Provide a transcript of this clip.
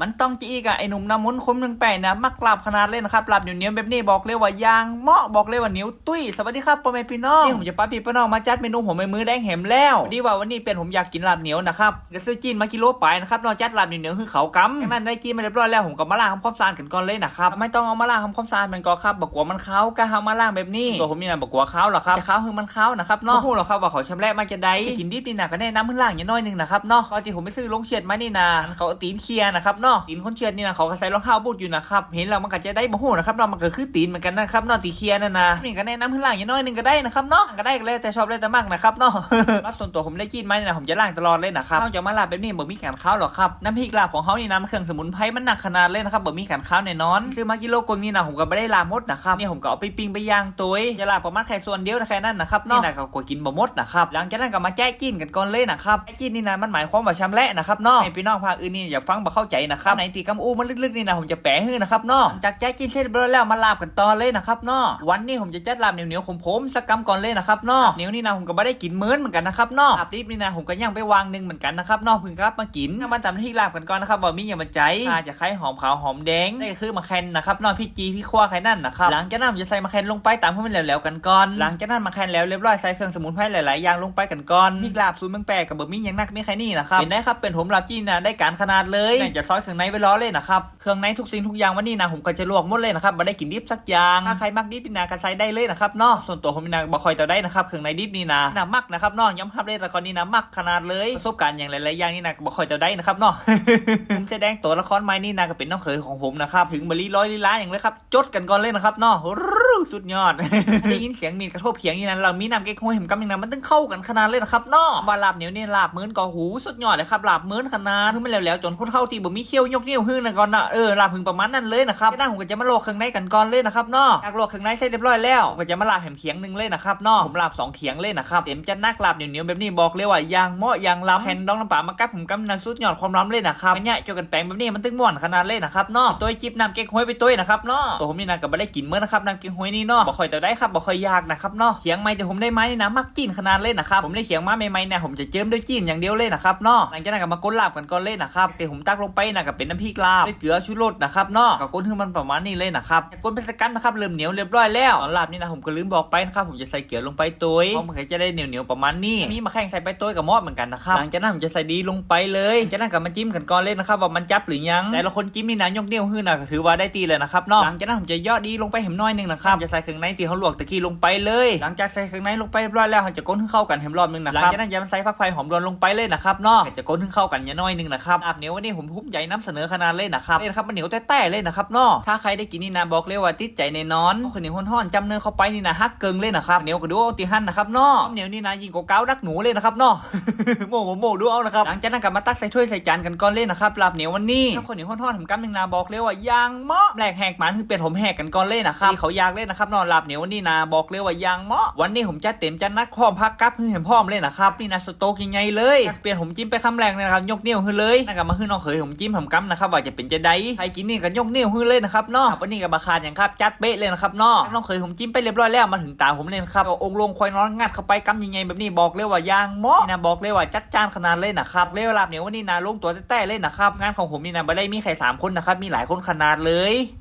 ມັນຕ້ອງຈະອີກອະ ໄອ້ໜຸ່ມນ້ຳມົນຄົມໜຶ່ງແປດນະ ມັກລາບຂະໜາດເລີຍນະຄັບ. ລາບໜຽວໆແບບນີ້ບອກເລີຍວ່າຢ່າງເໝາະ ບອກເລີຍວ່າໜຽວຕຸ້ຍ. ສະຫວັດດີຄັບ ພໍ່ແມ່ພີ່ນ້ອງ ນີ້ຜົມຈະພາພີ່ພານ້ອງມາຈັດເມນູຫົວໃໝ່ມື້ແລງແຮມແລ້ວ. ພໍດີວ່າວັນນີ້ແຟນຜົມຢາກກິນລາບໜຽວນະຄັບ ກໍຊື້ຊີ້ນມາກິໂລປາຍນະຄັບເນາະ. ຈັດລາບໜຽວໆໃຫ້ເຂົາກຳ. ຈາກນັ້ນໄດ້ຊີ້ນມາຮຽບຮ້ອຍແລ້ວ ຜົມກໍມາລ້າງທຳຄວາມສະອາດກັນກ່ອນເລີຍນະຄັບ. ທຳໄມຕ້ອງເອົາມາລ້າງທຳຄວາມສະອາດມັນກໍຄັບ? ບາກກວາມັນຄາວ ກະເຮົາມາລ້າງແບບນີ້. ຕົວຜົມນີ້ນະບໍ່ກວາຄາວຫຼອກຄັບ ຈະຄາວໃຫ້ມັນຄາວນະຄັບເນາະ. ບໍ່ຮູ້ຫຼອກຄັບວ່າເຂົາຊຳແລະມາຈັ່ງໃດ. ກິນດິບນີ້ນະກໍແນະນຳໃຫ້ລ້າງຢ່າງໜ້ອຍໜຶ່ງນະຄັບເນາະ. ຕອນທີ່ຜົມໄປຊື້ໂລງເຊືອດມານີ້ນະ ເຂົາເອົາຕີນເຄຍນະຄັບເນາະ. ຕີນຄົນເຊືອດນີ້ນະ ເຂົາກໍໃສ່ລອງເທ້າບູດຢູ່ນະຄັບ. ເຫັນແລ້ວມັນກໍຈະໄດ້ບໍ່ຮູ້ນະຄັບເນາະ ມັນກໍຄືຕີນມັນກັນນະຄັບເນາະ ຕີນເຄຍນັ້ນນະ. ນີ້ກໍແນະນຳໃຫ້ລ້າງຢ່າງໜ້ອຍໜຶ່ງກໍໄດ້ນະຄັບເນາະ ກໍໄດ້ ກໍແລ້ວແຕ່ຊອບແລ້ວແຕ່ມັກນະຄັບເນາະ. ສຳລັບສ່ວນຕົວຜົມໄດ້ຈີນມານີ້ນະ ຜົມຈະລ້າງຕະຫຼອດເລີຍນະຄັບ. ເຮົາຈະມາລາບແບບນີ້ບໍ່ມີການຄາວຫຼອກຄັບ. ນ້ຳພຣິກລາບຂອງເຮົານີ້ນະ ເຄື່ອງສະໝຸນໄພມັນໜັກຂະໜາດເລີຍນະຄັບ ບໍ່ມີການຄາວແນ່ນອນ. ຊື້ມາກິໂລກວ່ານີ້ນະ ຜົມກໍບໍ່ໄດ້ລາບໝົດນະຄັບ. ນີ້ຜົມກໍເອົາໄປປີ້ງໄປຍ່າງໂຕຍ ຈະລາບປະມານແຄ່ສ່ວນດຽວນະ ແຄ່ນັ້ນນະຄັບເນາະ. ນີ້ນະກໍກວາກິນບໍ່ໝົດນະຄັບ. ຫຼັງຈາກນັ້ນກໍມາແຈະຈີນກັນກ່ອນເລີຍນະຄັບ. ແຈະຈີນນີ້ນະ ມັນໝາຍຄວາມວ່າຊຳແລະນະຄັບເນາະ. ໃຫ້ພີ່ນ້ອງພາກອື່ນນີ້ຢ່າຟັງບໍ່ເຂົ້າໃຈນະຄັບ. ໃນທີ່ກຳອູມັນລຶກໆນີ້ນະ ຜົມຈະແປໃຫ້ນະຄັບເນາະ. ຫຼັງຈາກແຈະຈີນເສັດຮຽບຮ້ອຍແລ້ວ ມາລາບກັນຕໍ່ເລີຍນະຄັບເນາະ. ວັນນີ້ຜົມຈະຈັດລາບໜຽວໆຂົມໆສັກກຳກ່ອນເລຍນະຄັບເນາະ. ໜຽວນີ້ນະ ຜົມກໍບໍ່ໄດ້ກິນເມີນເໝືອນກັນນະຄັບເນາະ. ລາບດິບນີ້ນະ ຜົມກໍຍ່າງໄປຫວ່າງໜຶ່ງເໝືອນກັນນະຄັບເນາະ. ເພິ່ງກັບມາກິນ ມາຕຳທີ່ລາບກັນກ່ອນນະຄັບ ວ່າມີຫຍັງມາໃຈ. ຂ່າ ຈະໄຄ ຫອມຂາວ ຫອມແດງ ນີ້ກໍຄືໝາກແຄນນະຄັບເນາະ. ພິກຈີ່ ພິກຂົ້ວ ແຄ່ນັ້ນນະຄັບ. ຫຼັງຈາກນັ້ນຜົມຈະໃສ່ໝາກແຄນລົງໄປ ຕຳໃຫ້ມັນແຫຼວໆກັນກ່ອນ. ຫຼັງຈາກນັ້ນໝາກແຄນແຫຼວຮຽບຮ້ອຍ ໃສ່ເຄື່ອງສະໝຸນໄພຫຼາຍໆຢ່າງລົງໄປກັນກ່ອນ. ພຣິກລາບສູດເມືອງແປກ ກໍບໍ່ມີຫຍັງໜັກ ມີແຄ່ນີ້ນະຄັບ. ເຫັນໄດ້ຄັບ ເພື່ອນຜົມລາບຈີນນະ ໄດ້ການຂະໜາດເລີຍ. ໜັງຈະຊອຍເຄື່ອງໃນໄວ້ລໍເລີຍນະຄັບ. ເຄື່ອງໃນທຸກສິ່ງທຸກຢ່າງວັນນີ້ນະ ຜົມກໍຈະລວກໝົດເລີຍນະຄັບ ບໍ່ໄດ້ກິນດິບສັກຢ່າງ. ຖ້າໃຜມັກດິບນີ້ນະ ກໍໃສ່ໄດ້ເລີຍນະຄັບເນາະ. ສ່ວນຕົວຜົມນີ້ນະ ບໍ່ຄ່ອຍເທົ່າໃດນະຄັບ ເຄື່ອງໃນດິບນີ້ນະ. ນະ ມັກນະຄັບເນາະ ຍອມຮັບເລີຍ ແຕ່ກ່ອນນີ້ນະ ມັກຂະໜາດເລີຍ. ປະສົບການຫຍັງຫຼາຍໆຢ່າງນີ້ນະ ກໍບໍ່ຄ່ອຍເທົ່າໃດນະຄັບເນາະ. ຜົມສະແດງຕົວລະຄອນໃໝ່ນີ້ນະ ກໍເປັນນ້ອງເຂີຍຂອງຜົມນະຄັບ. ເຖິງບໍ່ລີລອຍລີລາຫຍັງເລີຍຄັບ ຈົດກັນກ່ອນເລີຍນະຄັບເນາະ. ສຸດຍອດ ໄດ້ຍິນສຽງມີດກະທົບຂຽງນີ້ນະ ແລ້ວມີນ້ຳເກັກຮວຍແຮມກຳນີ້ນະ ມັນຈຶ່ງເຂົ້າກັນຂະໜາດເລີຍນະຄັບເນາະ. ວ່າລາບໜຽວນີ້ ລາບເມີນກໍ ຫູ ສຸດຍອດເລີຍຄັບ. ລາບເມີນຂະໜາດ ຄືມັນແຫຼວໆ ຈົນຄົນເຮົາທີ່ບໍ່ມີຂ້ຽວຍົກນິ້ວໃຫ້ນະກ່ອນນະ. ເອີ ລາບຫຶງປະມານນັ້ນເລີຍນະຄັບ. ຈາກນັ້ນຜົມກໍຈະມາລວກເຄື່ອງໃນກັນກ່ອນເລຍນະຄັບເນາະ. ລາກລວກເຄື່ອງໃນເສັດຮຽບຮ້ອຍແລ້ວ ກໍຈະມາລາບແຮມຂຽງໜຶ່ງເລີຍນະຄັບເນາະ. ຜົມລາບສອງຂຽງເລີຍນະຄັບ. ເຕັມຈັດໜັກ ລາບໜຽວໆແບບນີ້ ບອກເລີຍວ່າຢ່າງເໝາະຢ່າງລຳ. ແຜ່ນດອງນ້ຳປາມາກັບຫຶງກຳນະ ສຸດຍອດຄວາມລຳເລີຍນະຄັບ. ໄປຍະຈົວກັນແປງແບບນີ້ ມັນຈຶ່ງມ່ວນຂະໜາດເລີຍນະຄັບເນາະ. ໂດຍຈິບນ້ຳເກັກຮວຍໄປໂຕຍນະຄັບເນາະ. ໂຕຜົມນີ້ນະ ກໍບໍ່ໄດ້ກິນເໝິດນະຄັບ ນ້ຳເກັກຮວຍນີ້ເນາະ. ບໍ່ຄ່ອຍເທົ່າໃດຄັບ ບໍ່ຄ່ອຍຢາກນະຄັບເນາະ. ຂຽງໃໝ່ທີ່ຜົມໄດ້ມານີ້ນະ ມັກຈີນຂະໜາດເລີຍນະຄັບ. ຜົມໄດ້ຂຽງມາໃໝ່ໆນະ ຜົມຈະເຈີມດ້ວຍຈີນຢ່າງດຽວເລີຍນະຄັບເນາະ. ຫຼັງຈາກນັ້ນກໍມາກົນລາບກັນກ່ອນເລີຍນະຄັບ. ທີ່ຜົມຕັກລົງໄປນະ ກໍເປັນນ້ຳພຣິກລາບ ດ້ວຍເກືອ ຊູລົດນະຄັບເນາະ. ກໍກົນໃຫ້ມັນປະມານນີ້ເລີຍນະຄັບ. ກົນໄປສັກກຳນະຄັບ ເລີ່ມໜຽວຮຽບຮ້ອຍແລ້ວ. ຕອນລາບນີ້ນະ ຜົມກໍລືມບອກໄປນະຄັບ ຜົມຈະໃສ່ເກືອລົງໄປໂຕຍ ເພາະມັນກໍຈະໄດ້ໜຽວໆປະມານນີ້. ມີໝາກແຂ້ງໃສ່ໄປໂຕຍກໍເໝາະເໝືອນກັນນະຄັບ. ຫຼັງຈາກນັ້ນ ຜົມຈະໃສ່ດີລົງໄປເລີຍ. ຈາກນັ້ນກໍມາຈິ້ມກັນກ່ອນເລີຍນະຄັບ ວ່າມັນຈັບຫຼືຍັງ. ແຕ່ລະຄົນຈິ້ມນີ້ນະ ຍົກນິ້ວໃຫ້ນະ ກໍຖືວ່າໄດ້ທີ່ແລ້ວນະຄັບເນາະ. ຫຼັງຈາກນັ້ນ ຜົມຈະເຍາະດີລົງໄປແຮມໜ້ອຍໜຶ່ງນະຄັບ. ຈະໃສ່ເຄື່ອງໃນທີ່ເຮົາລວກຕະກີ້ລົງໄປເລີຍ. ຫຼັງຈາກໃສ່ເຄື່ອງໃນລົງໄປຮຽບຮ້ອຍແລ້ວ ເຮົາຈະກົນໃຫ້ເຂົ້າກັນແຮມລອບໜຶ່ງນະຄັບ. ຫຼັງຈາກນັ້ນ ຈະມາໃສ່ຜັກໄຜ່ຫອມດ່ວນລົງໄປເລີຍນະຄັບເນາະ. ກໍຈະກົນໃຫ້ເຂົ້າກັນຢ່າງໜ້ອຍໜຶ່ງນະຄັບ. ລາບໜຽວວັນນີ້ ຜົມພູມໃຈນຳສະເໜີຂະໜາດເລີຍນະຄັບ. ເລີຍນະຄັບ ມັນໜຽວແຕ້ໆເລີຍນະຄັບເນາະ. ຖ້າໃຜໄດ້ກິນນີ້ນະ ບອກເລີຍວ່າຕິດໃຈແນ່ນອນ. ເອົາເຂົ້າໜຽວຮ້ອນໆຈ້ຳເນີເຂົ້າໄປນີ້ນະ ຫັກເກິ່ງເລີຍນະຄັບ. ໜຽວກໍດູເອົາທີ່ຫັ້ນນະຄັບເນາະ. ໜຽວນີ້ນະ ຍິ່ງກວ່າກາວດັກໜູເລີຍນະຄັບເນາະ. ໂມ້ບໍ່ໂມ້ ດູເອົານະຄັບ. ຫຼັງຈາກນັ້ນກໍມາຕັກໃສ່ຖ້ວຍໃສ່ຈານກັນກ່ອນເລີຍນະຄັບ ລາບໜຽວວັນນີ້. ກັບເຂົ້າໜຽວຮ້ອນໆແຮມກຳໜຶ່ງນະ ບອກເລີຍວ່າຢ່າງເໝາະ. ແບກແຫກໝານ ຄືເປັນຜົມແຫກກັນກ່ອນເລີຍນະຄັບ. ທີ່ເຂົາຢາກເລີຍນະຄັບເນາະ. ລາບໜຽວວັນນີ້ນະ ບອກເລີຍວ່າຢ່າງເໝາະ. ວັນນີ້ຜົມຈັດເຕັມຈັດໜັກ ພ້ອມຜັກກັບ ໃຫ້ແຮມພ້ອມເລີຍນະຄັບ. ນີ້ນະ ສະໂຕກໃຫຍ່ໆເລີຍ. ເປັນຜົມຈິ້ມໄປຄຳແລກນີ້ນະຄັບ ຍົກນິ້ວໃຫ້ເລີຍ. ແລ້ວກໍມາໃຫ້ນ້ອງເຂີຍຜົມຈິ້ມແຮມກຳນະຄັບ ວ່າຈະເປັນຈັ່ງໃດ. ໃຜກິນນີ້ກໍຍົກນິ້ວໃຫ້ເລີຍນະຄັບເນາະ. ວັນນີ້ກໍບໍ່ຂາດຫຍັງຄັບ ຈັດເປະເລີຍນະຄັບເນາະ. ນ້ອງເຂີຍຜົມຈິ້ມໄປຮຽບຮ້ອຍແລ້ວ ມາເຖິງຕາຜົມເລີຍນະຄັບ. ເອົາອົງລົງຄວາຍນອນ ງັດເຂົ້າໄປກຳໃຫຍ່ໆແບບນີ້ ບອກເລີຍວ່າຢ່າງເໝາະນະ. ບອກເລີຍວ່າຈັດຈານຂະໜາດເລີຍນະຄັບ. ເລີຍວ່າລາບໜຽວວັນນີ້ນະ ລົງຕົວແຕ້ໆເລີຍນະຄັບ. ງານຂອງຜົມນີ້ນະ ບໍ່ໄດ້ມີແຄ່ສາມຄົນນະຄັບ ມີຫຼາຍຄົນຂະໜາດເລີຍ.